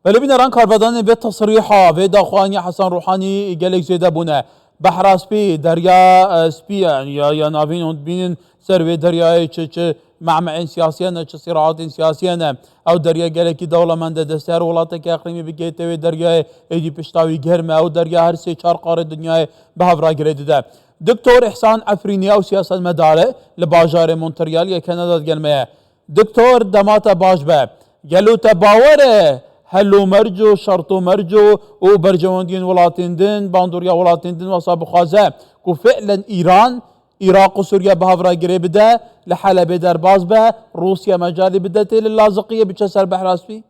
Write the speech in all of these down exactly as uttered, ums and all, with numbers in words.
Belê bîneran, karvedanên vê tesrîha, vê daxuyanî Hesen Ruhanî gelek zêde bûne. Behra Spî, Derya, e, Spî, yanî ya, ya navîn hûn dibînin ser wê deryayê çi, çi me'me'ên siyasî hene, çi sîraatên siyasî hene. Ew derya gelekî dewlemend e, destê her welateke eqlîmî bigihête wê deryayê, êdî pişta wî germ e. Ew derya her sê çar qarê dinyayê bi hev re girê dide. Doktor Îhsan Efrînî, ew siyasetmedar e, li bajarê Montreal yê Kanada digel me ye. Doktor, dema te baş be. Gelo te bawer e helo merco, şerto merco û berjewendiyên welatên din, bandoriya welatên din wesa bixwaze ku fi'len Îran, Iraq û Sûriye bi hev re girê bide, li Helebê derbas be, Rûsya mecalî bide tê li Laziqiyê biçe ser Behra Spî?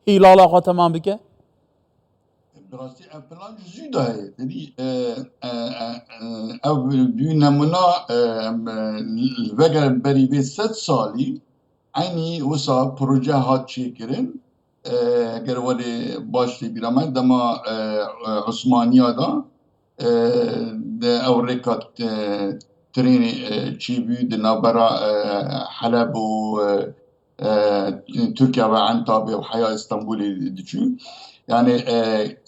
Hîlala xwe temam bike? Bi rastî ev plan ji zû de heye. Tedî, e, e, e, e, ev bi nemûna, e, em, e, li veger berî vê sed salî eynî wisa proje hat çêkirin. E, eger werê baş tê bîra me, dema, e, e, Osmaniya de, e, de ew rêka, e, trênê, e, çêbû di navbera, e, Heleb û, e, e, Tirkiye ve Entabê û heya Stenbolê diçû. Yani, e,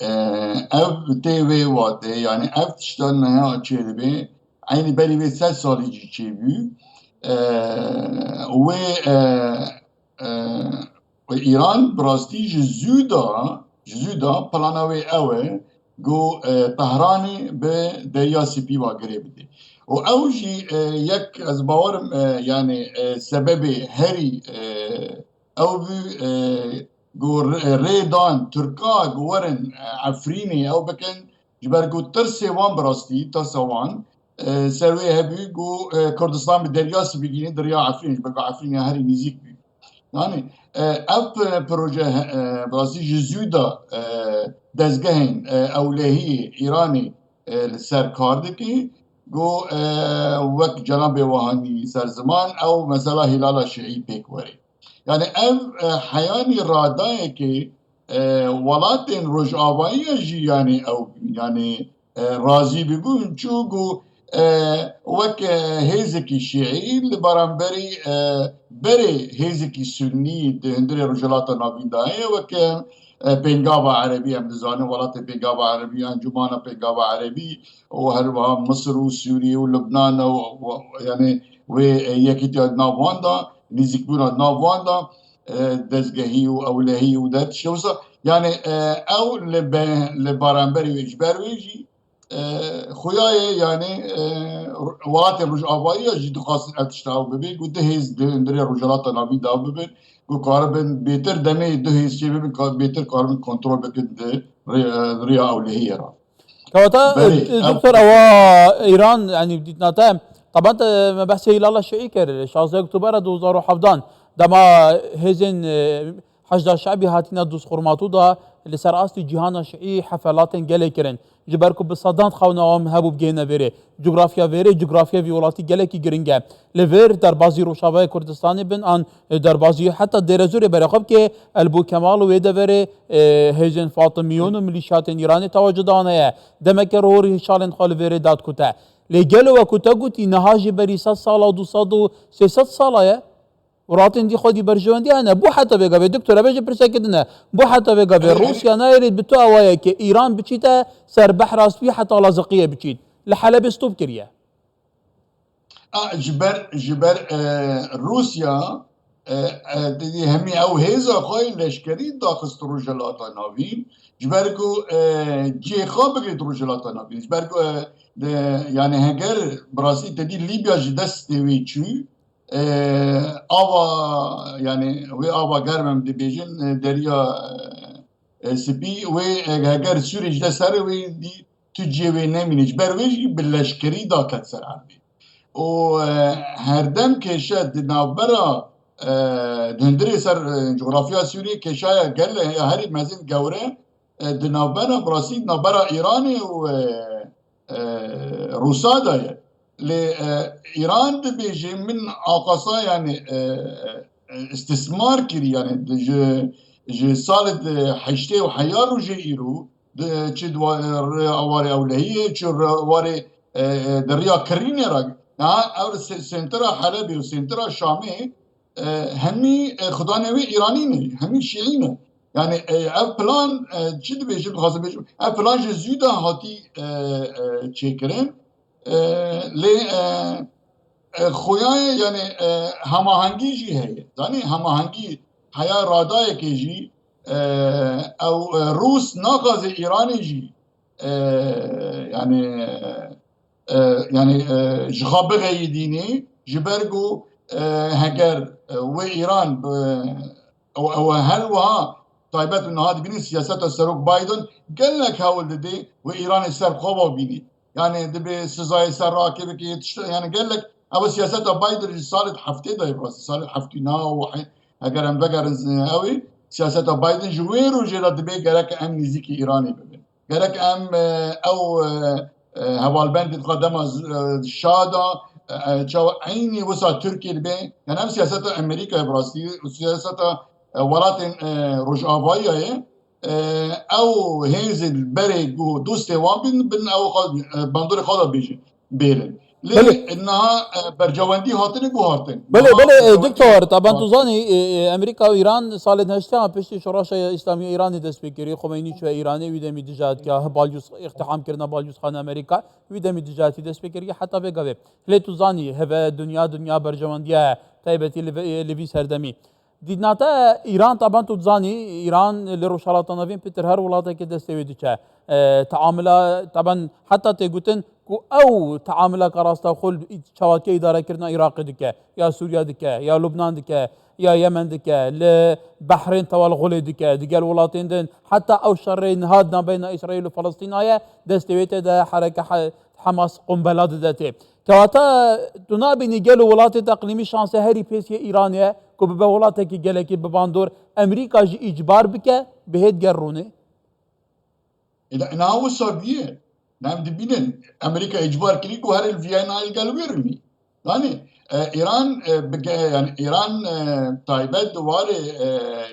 e, ev tê wê watê, yani ev tişta neha çêdibê, eynî berî vê sed salî jî çêbû. E, wê, e, e, Îran bi rastî ji zû da, ji zû da plana wê ew e, ku, e, Tehranê bi Derya Spî ve girê bidê. Û ew jî, e, yek ez bawerim, e, yani, e, sebebê herî, e, ew bû, e, ku rê-, rê dan Tirka ku werin, e, Efrînê ew bikin, ji ber ku tirsê wan bi rastî, tirsa wan, e, ser wê hebû ku, e, Kurdistan bi Derya Spî gihîne di riya Efrînê, ji ber ku Efrînê herî nêzîk bû. Yani, e, ev p-, proje, e, bi rastî ji zû de, e, dezgehên, e, ewlehiyê Îranê, e, li ser kar dike. Ku, e, wek cenabê Wahanî ser ziman, ew mesela Hîlala Şiî pêk were. Yani ev, e, heyanî radayekê, e, welatên Rojavayî ya jî yani ew, yani, e, razî bibûn, çû ku, e, wek, e, hêzekî şîî li beramberî, e, berê hêzekî sunnî di hundirê Rojhilata Navîn de heye, wek, e, e, Pêngava Erebî, em dizanin welatê Pêngava Erebî, Encûmana Pêngava Erebî û her wiha Misir û Sûriye û Lubnan û, û, yani wê, e, yekîtiya di nav wan de, nêzîkbûna di nav wan de, e, dezgehî û ewlehî û der tiştê wisa. Yani, e, ew li be-, li baramberî wê ji ber wê jî, e, xuya ye, yani, e, welatên Rojavayî ya jî dixwastin ev tişta ew bibe, ku du hêz di hundirê Rojhilata Navîn de ew bibin, ku karibin bêtir demê du hêz çê bibin, ka-, bêtir karibin kontrol bikin di rê-, e, riya ewlehiyê re. Kewata, Belê, e, ew doktor, ewa Îran, yani dîtina te, taban te me behsê Hîlala Şiî kir, şazdeh Oktobera du hezar û hevdan, dema hêzên, e, Heşda Şe'bî hatine Dûzxurmatû de li ser astî cîhana Şiî hefelatên gelê kirin. Ji ber ku bi sedan xewna wan hebû bigihêne vêrê. Cografya vêrê, cografya vî welatî gelekî giring e. Li vir derbazî Rojavayê Kurdistanê bin an, e, derbazî heta Dêrezorê berê xwe bike, Elbû Kemal û wê deverê, e, hêzên Fatimiyûn û milîşyatên Îranê tewa cuda heye. Demeke rihorî hişalên xwe li vêrê dadikute. Lê gelo wekû te gotî niha jî berî sed sala, du sed û sê sed sala ye? Welatên dî xwedî berjewendî hene. Bo heta vê gavê, doktor, ev jî pirseke din e. Bo heta vê gavê Erê, erê. Rûsya nayê rê bi tu awayekê Îran biçîte ser Behra Spî heta Laziqiyê biçît. Li Helebê stop kiriye. A, ji ber, ji ber, e, Rûsya, e, e, didî hemî ew hêza xwe yê leşkerî daxist Rojhilata Navîn. Ji ber ku, e, cihê xwe bigirît Rojhilata Navîn. Ji ber ku, e, de, yani heger bi rastî te dî Lîbya ji destê wê çû, e, ava, yani wê ava germ em dibêjin, e, Derya, e, Spî, wê, e, heger Sûrî ji dest here wê dî tu cihê wê nemîne. Ji ber wê jî bi leşkerî daket ser erdê. Û, e, herdem kêşe di navbera, e, di hundirê ser, e, cografya Sûriyê kêşaya gel e, ya herî mezin gewre, e, di navbera, bi rastî di navbera Îranê û, e, e, Rûsa de ye. Lê, e, Îran dibêje, min aqasa, yani, e, e, istismar kirî, yani, di, ji, ji salê di heştê û heya rojê îro, di, çi di wa-, re-, warê ewlehiyê, çi re-, warê, e, e, di riya kirînê re. Niha ew se-, sentira Helebê û sentira Şamê, e, hemî, e, xudanê wê Îranî ne, hemî Şîî ne. Yani e, ev plan e, çi dibêjim, dixwazim bêjim, ev plan ji zû de hatî e, e, çêkirin. E, lê e, e, xoyayê yani e, hemahengî jî heye. Zanî hemahengî heya radayekê jî e, ew e, Rûs naxwaze Îranê jî e, yani e, yani e, ji xwe bixeyidînê ji ber ku e, heger e, wê Îran bi ew ew her wiha taybet û niha dibînin siyaseta Serok Biden gelek hewl didê wê Îranê ser xwe ve bînî. Yani dibê sizayê ser rakê bikê tişt yani gelek ev siyaseta Biden ji salê heftê de rastî salê heftî niha û he- heger em vegerin ew ê siyaseta Biden ji wê rojê de dibê gerek em nêzîkî Îranê bibin. Gerek em e, ew e, e, hevalbendên xwe dema z- e, şa da e, e, çawa eynî wisa Tirkiye dibe. Yani ev siyaseta Amerîkayê bi rastî û siyaseta e, welatên e, Rojavayî ye. E, ew hêzên berê ku dostê wan bin, bin ew xwe, e, bandorê xwe de bêjin, bêrin. Lê Belê. niha e, bercewendî hatine guhartin. Belê, Niha belê, e, bercewendî doktor, taban tu hatine zanî, e, e, Amerîka û Îran salên heştiyan piştî Şoreşa Îslamî ya Îranê dest pê kiriye. Xomeyînî çûye Îranê, wî demî dija dikiya, balyûz, îqtiham kirina balyûzxana Amerîka, wî demî dija hatî dest pê kiriye. Heta vê gavê. Lê tu zanî, heve dinya, dinya bercewendiya ye, taybetî li vê, li vî serdemî. Dîtina te Îran, taban tu dizanî, Îran li Rojhilata Navîn pitir her welatekê destê wê diçe. E, teamila, taban heta tê gotin ku ew teamileka rastaxo li çavatkiya îdarekirina Iraqê dike, ya Sûriye dike, ya Lubnan dike, ya Yemen dike, li Behrên Tewalxulê dike, digel welatên din, heta ew şerê niha di navbeyna Îsraîl û Felistîna ye, destê wê tê de hereke he-, Hamas qombela dide tê. Kewata tu nabînî gelo welatê teqlîmî şanse herî pês yê Îranê ye ku bibe welatekî gelekî bi bandor, Amerîka jî îcbar bike, bihêt ger rûnê? Ina, ina wisa bûye. Em dibînin, Amerîka îcbar kirî ku herê li Viyana li gel wê rûnî. Yani e, Îran e, bige, yani Îran e, taybet di warê e,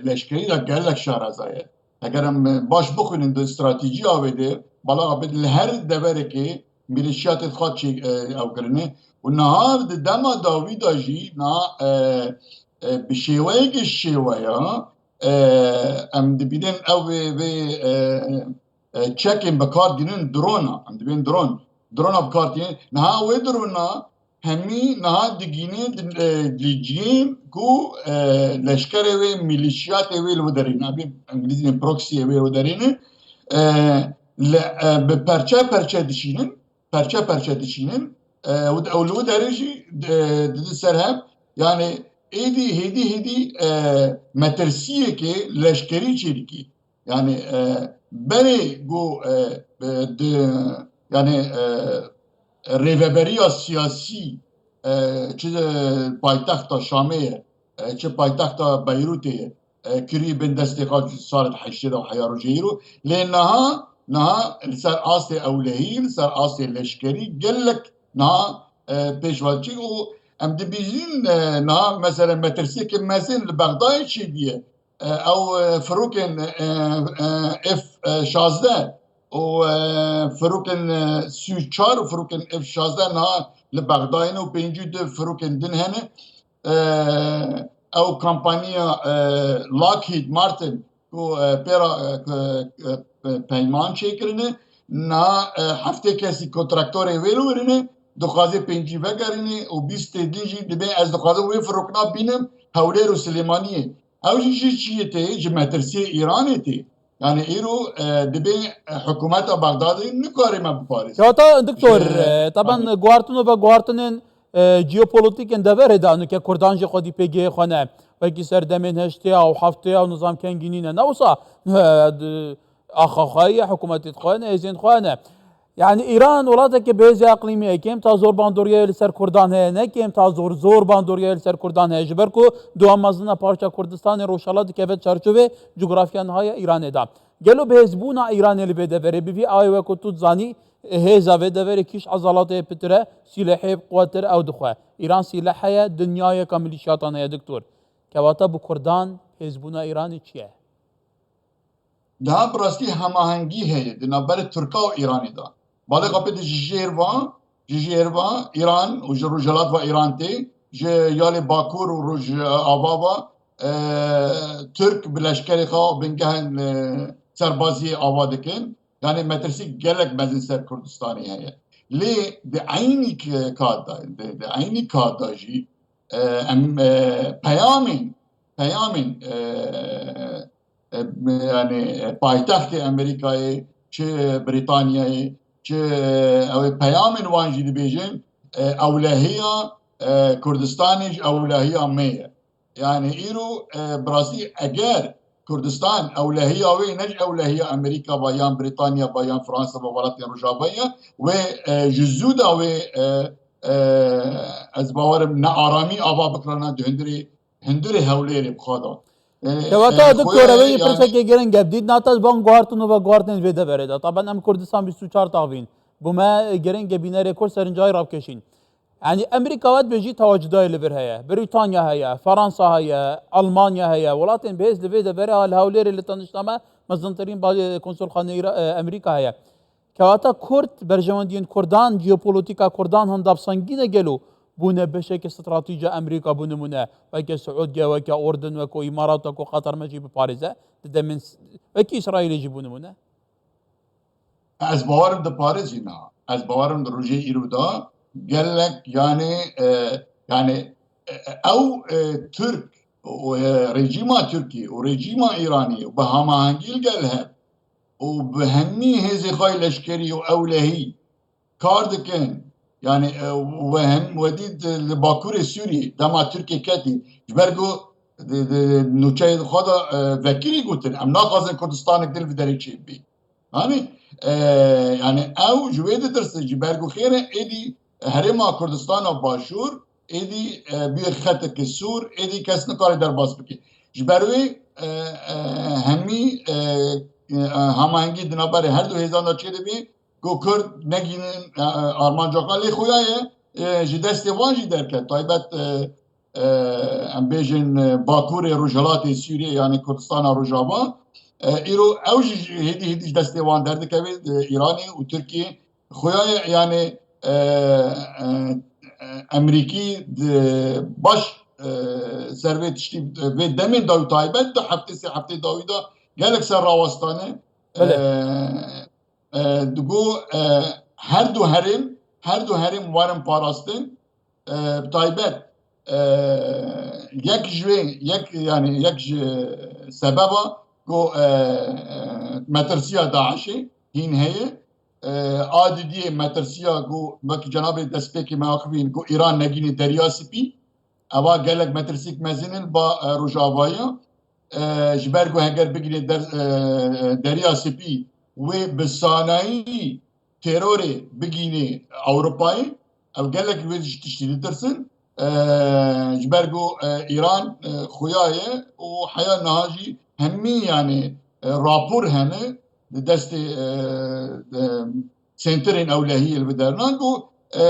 leşkerî de gelek şareza ye. Eger em e, baş bixwînin di stratejîya wê de, bala li her deverekê milîşiyatê xwe çê e, ew kirine. Û niha di dema dawî de jî niha e, e, bi şêweyekê şêweya e, em dibînin ew vê, vê e, e, çekên bi kar dînin drona. Em dibên dron. Drona bi kar dînin. Niha wê drona hemî niha digîne di, e, di cihê ku e, leşkerê wê, milîşiyatê wê li wê derê ne. Em bê Îngilîzî proxyê wê li wê derê ne. E, li, e, bi perçe perçe dişînin. Perçe perçe dişînin. E, û, û li wê derê jî e, didin ser hev. Yani êdî hêdî hêdî e, metirsiyekê leşkerî çêdikî. Yani e, berê ku e, e, di, yani e, rêveberiya siyasî e, çi e, paytexta Şamê ye, e, çi paytexta Beyrûtê ye, e, kirî bin destê xwe ji salê heştê de heya rojê îro. Lê niha, niha li ser astê ewlehî, li ser astê leşkerî gelek niha e, pêş ve çi û em dibînin e, niha mesela metirsiyeke mezin li Bexdayê çêbûye. E, ew e, firokên e, e, F şazdeh û e, firokên e, Sû çar û firokên F şazdeh niha li Bexdayê ne û pêncî û du firokên din hene. E, ew kampanya e, Lockheed Martin ku e, pê re e, ku, e, peyman çêkirine, niha e, heftê kesî kontraktorê wê li wir ine, dixwaze pêncî vegerîne û bîstê din jî dibê ez dixwazim wê firokna bînim Hewlêr û Silêmaniyê. Ew jî ji çiyê tê, ji metirsiyê Îranê tê. Yani îro e, dibê e, hikûmeta Bexdadê nikare me biparêze. Kewata doktor, Ji- e, taban guhartin û veguhartinên e, jeopolitîkên deverê de nuke Kurdan jî xwedî pêgehê xwe ne. Wekî serdemên heştê û heftê û nizam kengî nîne. Ne wisa e, di- axa xwe ye, hikûmetê xwe ne, hêzên xwe ne. Yani Îran welatekî bi hêzê eqlîmî ye. Kêm ta zor bandoriyê li ser Kurdan heye, ne kêm ta zor, zor bandoriyê li ser Kurdan heye. Ji ber ku dua mezina parça Kurdistanê Rojhela dikeve çarçovê cografya niha ya Îranê de. Gelo bi hêzbûna Îranê li vê deverê, bi vî awê wek ku tu dizanî, hêza vê deverê kîş ezalatê pitir e, sîlehê quwetir ew dixwe. Îran sîleh heye, dinyayeka milîşiyatan heye, doktor. Kewata bi Kurdan hêzbûna Îranê çi ye? Daha bi rastî hemahengî heye di navberê Tirka û Îranê de. Balê xwe pê de ji jêr va, ji jêr va Îran û ji rojhilat va Îran tê, ji yalê Bakur û Rojava va e, Tirk bi leşkerê xwe bingehên, e, serbaziyê ava dikin. Yani metirsî gelek mezin ser Kurdistanê heye. Lê di eynî k-, kat de, di, di eynî kat de jî, e, em, e, peyamên, peyamên, e, e, yani, e, paytextê Amerîkayê, çi Brîtanyayê, çi, e, ew ê peyamên wan jî dibêjin, e, ewlehiya, e, Kurdistanê ji ewlehiya me ye. Yani îro, e, bi rastî eger Kurdistan ewlehiya wê ne ji ewlehiya Amerîka ba yan Brîtanya ba yan Fransa ba welatên Rojava ye, wê, e, ji zû de wê, e, e, ez bawerim nearamî ava bikirana di hundirê, hundirê Hewlêrê bi xwe de. E, Kewata e, doktor, evê jî yani pirsekê giring e. Dît nata ji van guhartin û veguhartinên vê deverê de. Taben em Kurdistan bîst û çar taxvîn. Bo me giring e bînerê Kurd serinca wî ravkêşîn. Yani Amerîka wet bêjî tewacudayê li vir heye. Brîtanya heye, Fransa heye, Almanya heye. Welatên bihêz li vê deverê ha li Hewlêrê li tenişta me mezintirîn ba-, konsolxaneyê Îra-, e, Amerîka heye. Kewata Kurd, berjewendiyên Kurdan, jeopolîtîka Kurdan hindap sengîn e gelo bûne beşeke stratejî ya Amerîka, bo nimûne, weke Siûdiye, weke Urdun, weke Îmarat, weke Qatar me jî biparêze, di demên s-, weke Îsraîlê jî bo nimûne. Ez bawerim diparêzî niha. Ez bawerim di rojê îro de gelek, yani, e, yani, e, e, ew, e, Tirk û, e, rejîma Tirkî û rejîma Îranî û bi hamahengî li gel hev û bi hemî hêzê xwe yê leşkerî û ewlehî kar dikin. Yani, e, we hem wedî di, li Bakurê Sûrî dema Tirkê ketî, ji ber ku di, di nûçeyê xwe de, e, vekirî gotin, em naxwazin Kurdistanek din li vê derê çêbî. Hani, e, yani ew ji wê ditirsin, ji ber ku xêr e êdî herêma Kurdistana Başûr êdî, e, bûye xeteke sûr, êdî kes nikare derbas bike. Ji ber wê, e, e, hemî, e, e, hamahengî di navberê her du hêzan de çêdibî, ku Kurd negînin, e, e, armanca xwe, lê xuya ye, e, ji destê wan jî derket. Taybet, e, e, em bêjin, e, Bakurê Rojhilatê Sûriyê, yani Kurdistana Rojava, e, îro ew jî ji hêdî hêdî ji destê wan derdikeve, e, Îranê û Tirkiyê. Xuya ye, yani, e, e, e, Emerîkî di baş, e, ser vê tiştî, e, vê demên dawî taybet di heftê sê heftê dawî de gelek ser rawestane. Belê. E, e, digo, e, her du herêm, her du herêm werin parastin. E, bi taybet, e, yek ji wê, yek, yani yek ji sebeba ku, e, e, metirsiya DAIŞê hîn heye, e, a didiyê metirsiya ku wekî cenabê destpêkê me axivîn ku Îran negînê Derya Spî, eva gelek metirsîk mezin in ba, e, Rojavayê. E, ji ber ku heger bigînê der-, e, Derya Spî, wê bi sanayî terorê bigînê Ewropayê, ew gelek wê ji tiştî ditirsin. E, ji ber ku, e, Îran, e, xuya ye û heya niha jî hemî, yani, e, rapor hene di destê, e, e, senterên ewlehiyê li vê dernan ku, e,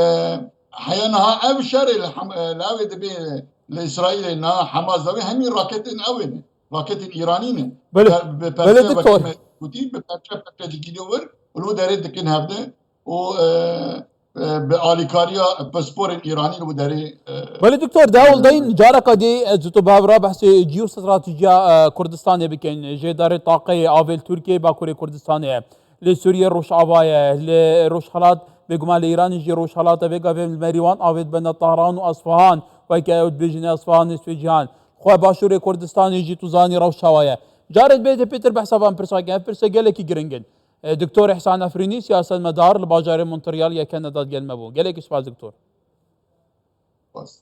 heya niha ev şerê li Hem-, e, li ew ê dibê li Îsraîlê niha Hamas de wê hemî raketên ew ê ne. Raketên Îranî ne. Belê. Pe-, bi Belê, perçe doktor. Wekî me gotî, bi perçe perçe digîne wir û li derê dikin hevde û, e, e, bi alîkariya pisporên Îranî li derê, e, Belê doktor, di hewl de yîn careka dî, e, ez û tu bi hev re behsê jeostratejiya, e, Kurdistanê bikin. Jêdarê taqeyê avê li Tirkiyeyê, Bakurê Kurdistanê ye. Li Sûriyê Rojava ye, li Rojhilat, bêguman li Îranê jî Rojhilat e, vê gavê li Merîwan avê dibene Tahran û Esfahan, weke ew dibêjin Esfahanê Swêcihan. Xwe Başûrê Kurdistanê jî tu zanî rewş çawa ye. Carê dibê pêtir behsa van pirsa ke, ev pirse gelekî giring in. E, Doktor Îhsan Efrînî, siyasetmedar li bajarê Montreal yê Kanada digel me bû. Gelekî spas, Doktor. Spas.